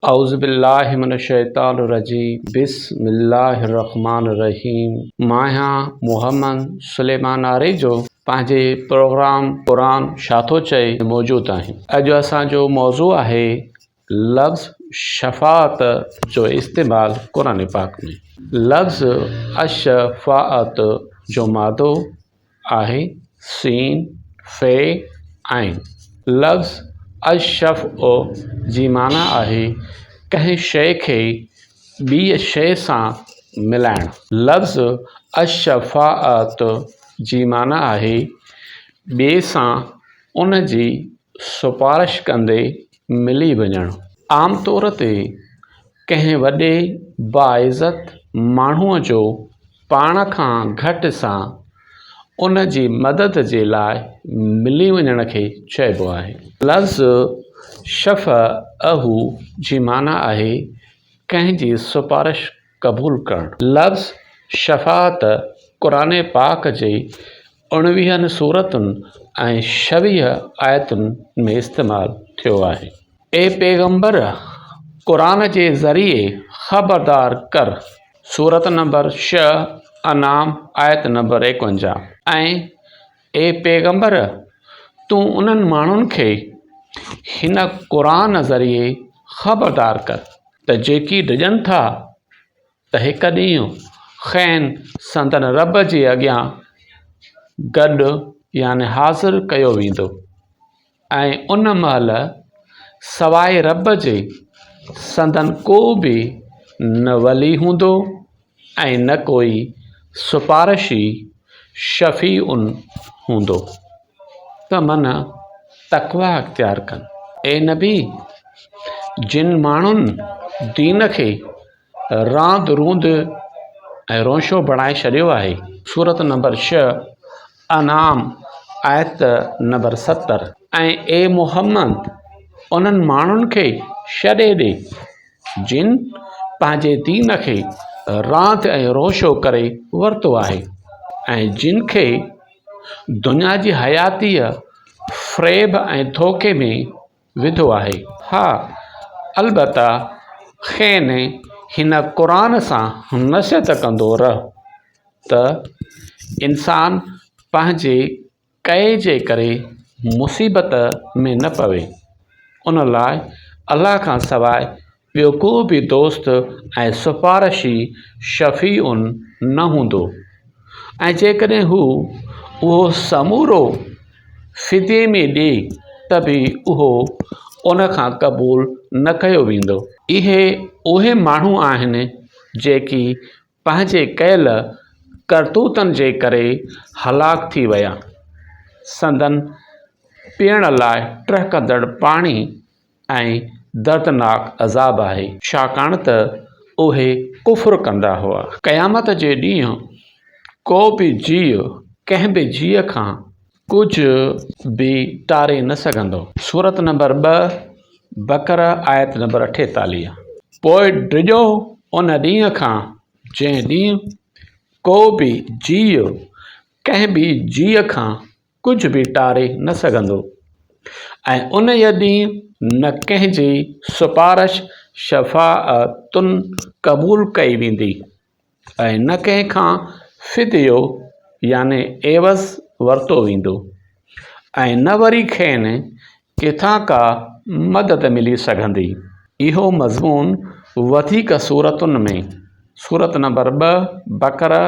اعوذ بالله من الشيطان الرجيم بسم الله الرحمٰن الرحيم مان آهيان محمد سليمان آريجو پنهنجي پروگرام قرآن ڇا ٿو چئي ۾ موجود آهيون اڄ اسان جو موضوع آهي لفظ شفاعت جو استعمال قرآن پاڪ ۾ لفظ الشفاعت جو مادو آهي سين، ف، عين. لفظ الشفع جي معنيٰ آهي ڪنهن شيء کي ٻيء شيء سان ملائڻ. لفظ الشفاعت جي معنيٰ آهي ٻئي سان ان جي سفارش ڪندي ملي وڃڻ. عام طور تي ڪنهن وڏي باعزت ماڻهوء جو پاڻ کان گهٽ سان ان جي مدد جي لاء ملي وڃڻ کي چئبو آهي. لفظ شفعه جي معنيٰ آهي ڪنهن جي سفارش قبول ڪرڻ. لفظ شفاعت قرآن پاڪ جي اڻويهن سورتن ۽ ڇويهه آيتن ۾ استعمال ٿيو آهي. اي پيغمبر! قرآن جي ذريعي خبردار ڪر. سورت نمبر ڇهه، انعام، آيت نمبر ايڪونجاهه. ۽ اي پيغمبر! تون انهن ماڻهن کي هن قرآن ذريعي خبردار ڪر ته جيڪي ڊڄن ٿا ته هڪ ڏينهن کين سندن رب جي اڳيان گڏ يعني حاضر ڪيو ويندو ۽ ان مهل سواء رب جي سندن ڪو به نه ولي هوندو ۽ نه ڪوئي سفارشي، شفيع، هوندو ته من تقويٰ اختيار ڪن. اي نبي! جن ماڻهن دين کي راند روند ۽ رونشو بڻائي ڇڏيو آهي. سورت نمبر ڇهه، انعام، آيت نمبر 70. ۽ اي محمد! انهن ماڻهن کي ڇڏي ڏي، جن پنهنجي دين کي راند ۽ رونشو ڪري ورتو آهي ۽ جن کي دنيا جي حياتيء فريب ۽ ڌوڪي ۾ وڌو آهي. ها، البته کين هن قرآن سان نصيحت ڪندو رهه ته انسان پنهنجي ڪئي جي ڪري مصيبت ۾ نه پوي، ان لاء الله کان سواء ٻيو ڪو به دوست ۽ سفارشي، شفيع، نه هوندو ۽ جيڪڏهن هو اهو سمورو فديي ۾ ڏئي ته به اهو ان کان قبول نه ڪيو ويندو. اهي اهي ماڻهو آهن جيڪي پنهنجي ڪيل ڪرتوتن جي ڪري هلاڪ ٿي ويا. سندن پيئڻ لاء ٽهڪندڙ پاڻي ۽ دردناڪ عذاب آهي. ڇاڪاڻ ته اهي ڪفر ڪندا هئا. قيامت جي ڏينهن ڪو به جيء ڪنهن به جيء کان ڪجهه به ٽاري نه سگهندو. سورت نمبر ٻه، بقره آيت نمبر 48. پوء ڊڄو ان ڏينهن کان جنهن ڏينهن ڪو به جيء ڪنهن به جيء کان ڪجهه به ٽاري نه سگهندو ۽ انهيء ڏينهن نه ڪنهن جي سفارش، شفاعت، قبول ڪئي ويندي ۽ نه ڪنهن کان فديو يعني عيوض ورتو ويندو ۽ نه وري کين ڪٿان ڪا مدد ملي سگهندي. اهو مضمون وڌيڪ سورتن ۾، سورت نمبر ٻه، بقره،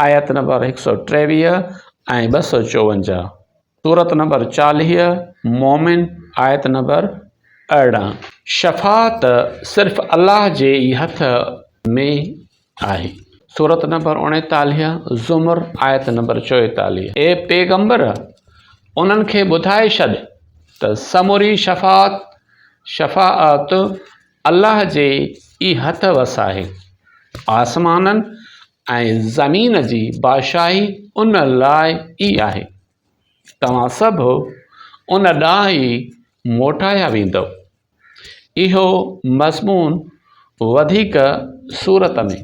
آيت نمبر 123 ۽ 254، سورت نمبر 40، مومن، آيت نمبر 18. شفاعت صرف الله جي ئي هٿ ۾ آهي. سورت نمبر 39، زمر، آيت نمبر 44. اي پيغمبر! انهن کي ٻڌائي ڇڏ ته سموري شفاعت، شفاعت، الله جي ئي هٿ وس آهي. آسمانن ۽ زمين جي بادشاهي ان لاء ئي آهي. توهان سڀ ان ڏانهن ئي موٽايا ويندؤ. اهو مضمون وڌيڪ سورت ۾،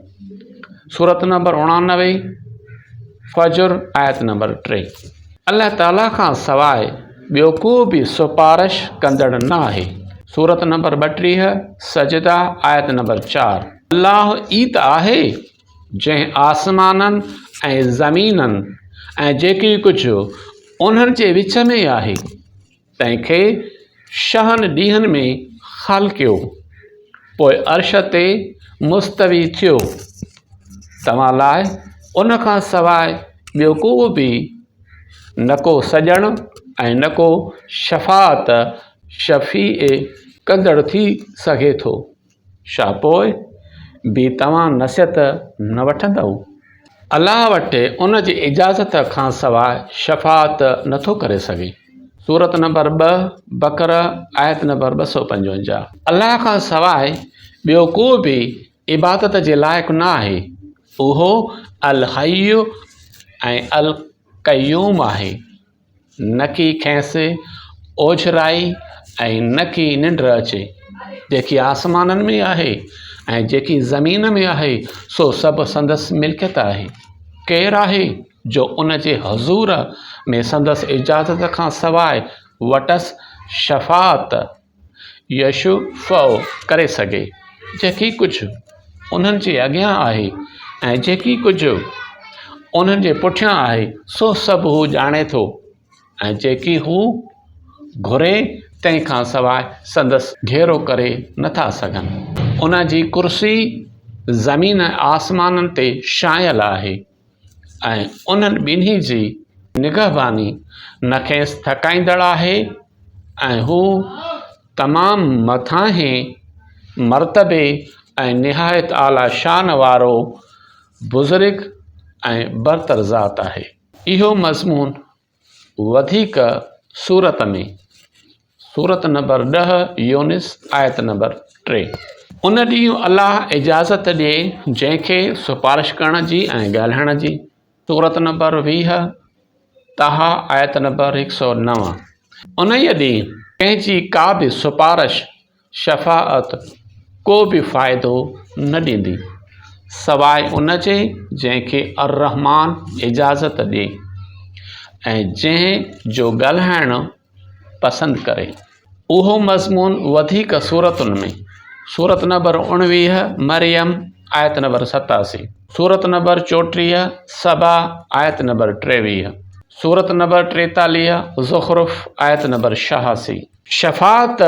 سورت نمبر 89، فجر، آيت نمبر 3. الله تعاليٰ کان سواء ٻيو ڪو به سفارش ڪندڙ نه آهي. سورت نمبر 32، سجده، آيت نمبر 4. الله ئي ته آهي جنهن آسمانن ۽ زمينن ۽ جيڪي ڪجهه انهن جي وچ ۾ آهي، تنهن کي ڇهن ڏينهن ۾ خلقيو، پوء عرش تي مستوي ٿيو. توهان لاء ان کان سواء ٻيو ڪو به نه ڪو سڄڻ ۽ نه ڪو شفاعت، شفيع، ڪندڙ ٿي سگهي ٿو. ڇا پوء به توهان نصيحت نه وٺندؤ؟ الله وٽ ان جي اجازت کان سواء شفاعت نه ٿو ڪري سگهي. سورت نمبر 2، بقره، آيت نمبر 255. الله کان سواء ٻيو ڪو به عبادت جي لائق نه آهي. اهو الحي ۽ القيوم آهي. نڪي کيس اوجهرائي ۽ نڪي ننڊ اچي. جيڪي آسمانن ۾ آهي ۽ جيڪي زمين ۾ آهي سو سڀ سندس ملڪيت آهي. ڪير آهي جو ان جي حضور ۾ سندس اجازت کان سواء وٽس شفاعت، يشفع، ڪري سگهي؟ جيڪي ڪجهه انهن جي اڳيان آهي ۽ جيڪي ڪجهه انهن جي پٺيان آهي سو سڀ هو ڄاڻي ٿو ۽ جيڪي هو گهري تنهن کان سواء سندس گهيرو ڪري نٿا سگهن. ان جي ڪرسي زمين ۽ آسمانن تي ڇانيل آهي ۽ انهن ٻنهي جي نگهباني نه کيس ٿڪائيندڙ آهي ۽ هو تمام مٿانهين مرتبي ۽ نهايت اعليٰ شان وارو بزرگ ۽ برتر ذات آهي. اهو مضمون وڌيڪ صورت ۾، سورت نمبر 10، يونس، آيت نمبر 3. ان ڏينهن الله اجازت ڏئي جنهن کي سفارش ڪرڻ جي ۽ ڳالهائڻ جي. سورت نمبر 20، طه، آيت نمبر 109. انهيء ڏينهن ڪنهن جي ڪا به سفارش، شفاعت، ڪو به فائدو نه ڏيندي، سواء ان جي جنهن کي الرحمان اجازت ڏئي ۽ جنهن جو ڳالهائڻ پسند ڪري. اهو مضمون وڌيڪ سورتن ۾، سورت نمبر 19، مريم، آيت نمبر 87، سورت نمبر 34، سبا، آيت نمبر 23، سورت نمبر 43، زخرف، آيت نمبر 86. شفاعت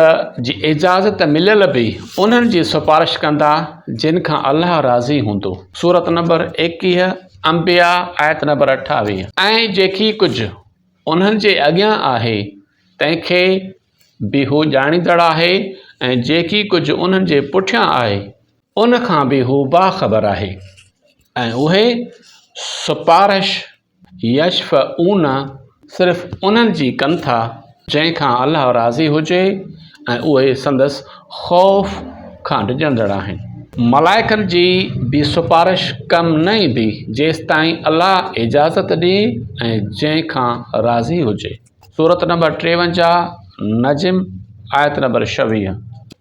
جي اجازت مليل به انهن جي سفارش ڪندا جن کان الله راضي هوندو. سورت نمبر 21، انبياء، آيت نمبر 28. ۽ جيڪي ڪجهه انهن جي اڳيان آهي تنهن کي به هو ڄاڻيندڙ آهي ۽ جيڪي ڪجهه انهن جي پٺيان آهي ان کان به هو باخبر آهي ۽ اهي سفارش، يشفعون، صرف انهن جي ڪن ٿا جنهن کان الله راضي هجي ۽ اهي سندس خوف کان ڊڄندڙ آهن. ملائڪن جي به سفارش ڪم نه ايندي جيستائين الله اجازت ڏئي ۽ جنهن کان راضي هجي. سورت نمبر 53، نجم، آيت نمبر 26.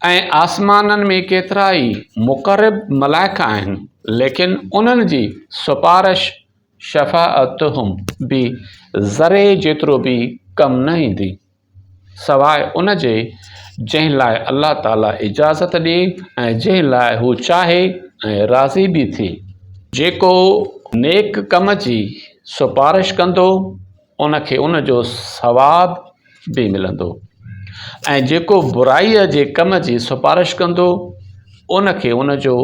۽ آسمانن ۾ ڪيترائي مقرب ملائڪ آهن، ليڪن انهن جي سفارش، شفاعتهم، به ذري جيترو به ڪم نه ايندي. سواء ان جي جنهن لاء الله تعاليٰ اجازت ڏئي ۽ جنهن لاء هو چاهي ۽ راضي به ٿئي. جيڪو نيڪ ڪم جي سفارش ڪندو ان کي ان جو ثواب به ملندو ۽ جيڪو برائيء جي ڪم جي سفارش ڪندو ان کي ان جو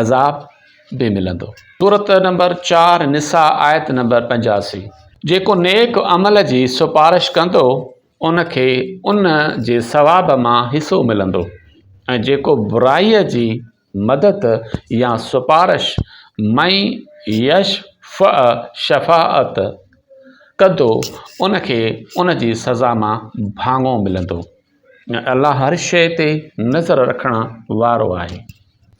عذاب به ملندو. سورت نمبر 4، نساء، آيت نمبر 85. جيڪو نيڪ عمل جي سفارش ڪندو ان کي ان جي ثواب مان حصو ملندو ۽ جيڪو برائيء جي مدد يا سفارش، من يشفع شفاعت، ڪندو ان کي ان جي سزا مان ڀاڱو ملندو ۽ الله هر شيء تي نظر رکڻ وارو آهي.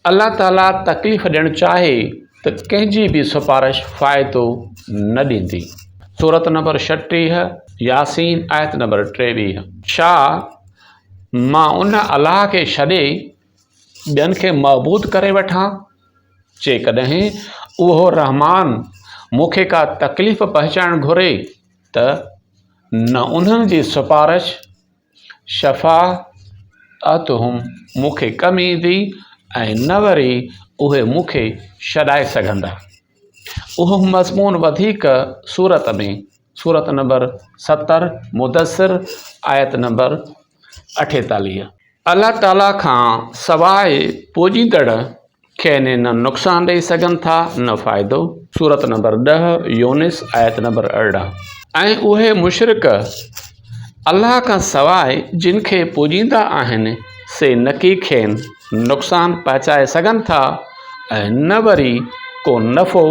الله تعاليٰ تڪليف ڏيڻ چاهي ته ڪنهن جي به سفارش فائدو نه ڏيندي. سورت نمبر 36، ياسين، آيت نمبر 23. ڇا مان ان الله کي ڇڏي ٻين کي معبود ڪري وٺان؟ جيڪڏهن اهو رحمان مون کي ڪا تڪليف پهچائڻ گهري ته نه انهن جي سفارش، شفاعت، شفاعتهم مون کي ڪم ايندي ۽ نه وري اهي مون کي ڇڏائي سگهندا. اهو مضمون وڌيڪ سورت ۾، سورت نمبر 70، مدثر، آيت نمبر 48. الله تعاليٰ کان سواء پوڄيندڙ کين نه نقصان ڏئي سگهن ٿا نه فائدو. سورت نمبر 10، يونس، آيت نمبر 18. ۽ اهي مشرڪ الله کان سواء جن کي پوڄيندا آهن سي نڪي کين نقصان پهچائي سگهن ٿا ۽ نه وري ڪو نفعو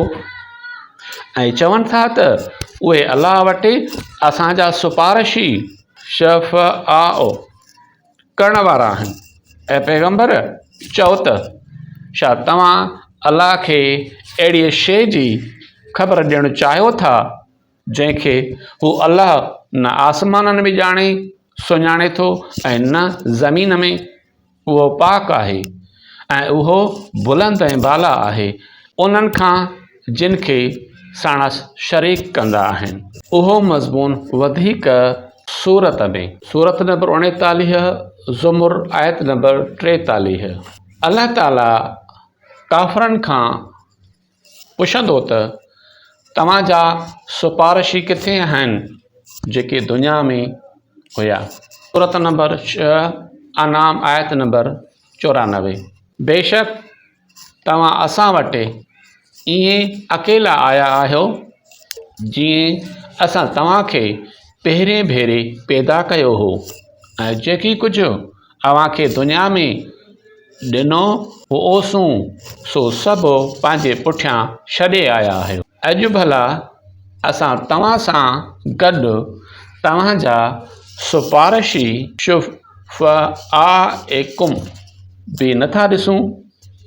۽ چون ٿا ته اهي الله وٽ اسان جا سفارشي، شفعاء، ڪرڻ وارا آهن. اي پيغمبر! چئو ته، ڇا توهان الله کي اهڙيء شيء جي خبر ڏيڻ چاهيو ٿا، جنهن کي هو الله نه آسمانن ۾ ڄاڻي سڃاڻي ٿو ۽ نه زمين ۾؟ اهو پاڪ آهي ۽ اهو بلند ۽ بالا آهي انهن کان جن کي ساڻس شريڪ ڪندا آهن. اهو مضمون وڌيڪ سورت ۾. سورت نمبر 39، زمر، آيت نمبر 43. الله تعاليٰ ڪافرن کان پڇندو ته توهان جا سفارشي ڪٿي آهن جيڪي دنيا ۾ هيا. سورت نمبر 6، انعام، آيت نمبر 94. بيشڪ توهان اسان وٽ ائين اڪيلا آيا آهيو جيئن اسان توهان کي پهرين ڀيري پيدا ڪيو هو ۽ جيڪي ڪجهه اوهان کي دنيا ۾ ڏنو هئوسون سو سڀ پنهنجي پٺيان ڇڏي آيا آهيو. اڄ ڀلا اسان توهان سان گڏ توهان جا سفارشي، شفعائڪم، به نٿا ڏسون،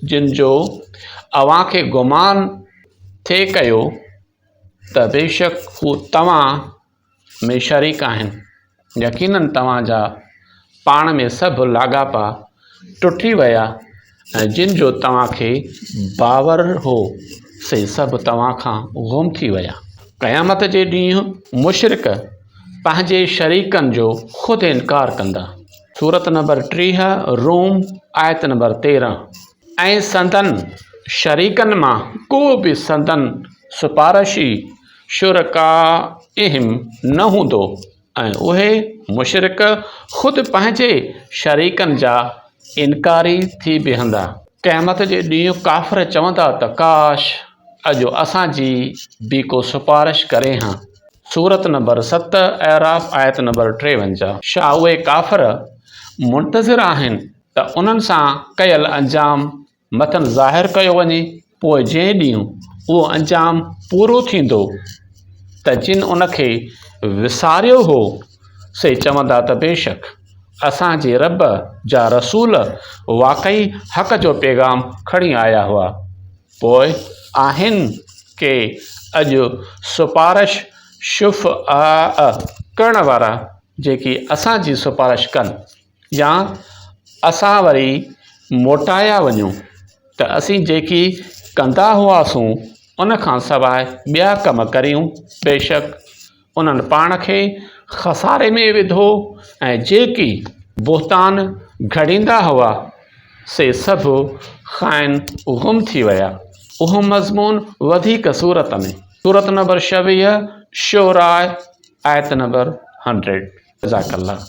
جن جو اوهان کي گمان ٿي ڪيو ته بيشڪ هو توهان ۾ شريڪ آهن. يقيناً توهان جا پاڻ ۾ سڀ لاڳاپا ٽٽي ويا ۽ جن جو توهان کي باور هو سي سڀ توهان کان گم ٿي ويا. قيامت جي ڏينهن مشرڪ پنهنجي شريڪن جو خود انڪار ڪندا. سورت نمبر 30، روم، آيت نمبر 13. ۽ سندن شريڪن مان ڪو به سندن سفارشي، شرڪائهم، نه هوندو ۽ اهي، مشرڪ، خود پنهنجي شريڪن جا انڪاري ٿي بيهندا. قيامت جي ڏينهن ڪافر چوندا ته ڪاش! اڄ اسان جي به ڪو سفارش ڪري هان. سورت نمبر 7، اعراف، آيت نمبر 53. ڇا اهي ڪافر منتظر آهن ته انهن سان ڪيل انجام مٿن ظاهر ڪيو وڃي، پوء جنهن ڏينهن اهو انجام پورو ٿيندو ته جن ان کي وساريو هو سي چوندا ته بيشڪ اسان جي رب جا رسول واقعي حق جو پيغام کڻي آيا هئا، پوء آهن ڪي اڄ سفارش، شفعاء، ڪرڻ وارا جيڪي اسان جي سفارش ڪن. يا اسان وري موٽايا وڃون ته اسين جيڪي ڪندا هئاسون ان کان سواء ٻيا ڪم ڪريون، بيشڪ انهن پاڻ کي خساري ۾ وڌو ۽ جيڪي بهتان گهڙيندا هئا سي سڀ کانئن گم ٿي ويا. اهو مضمون وڌيڪ سورت ۾. سورت نمبر 26، شعراء، آيت نمبر 100. جزاڪ الله.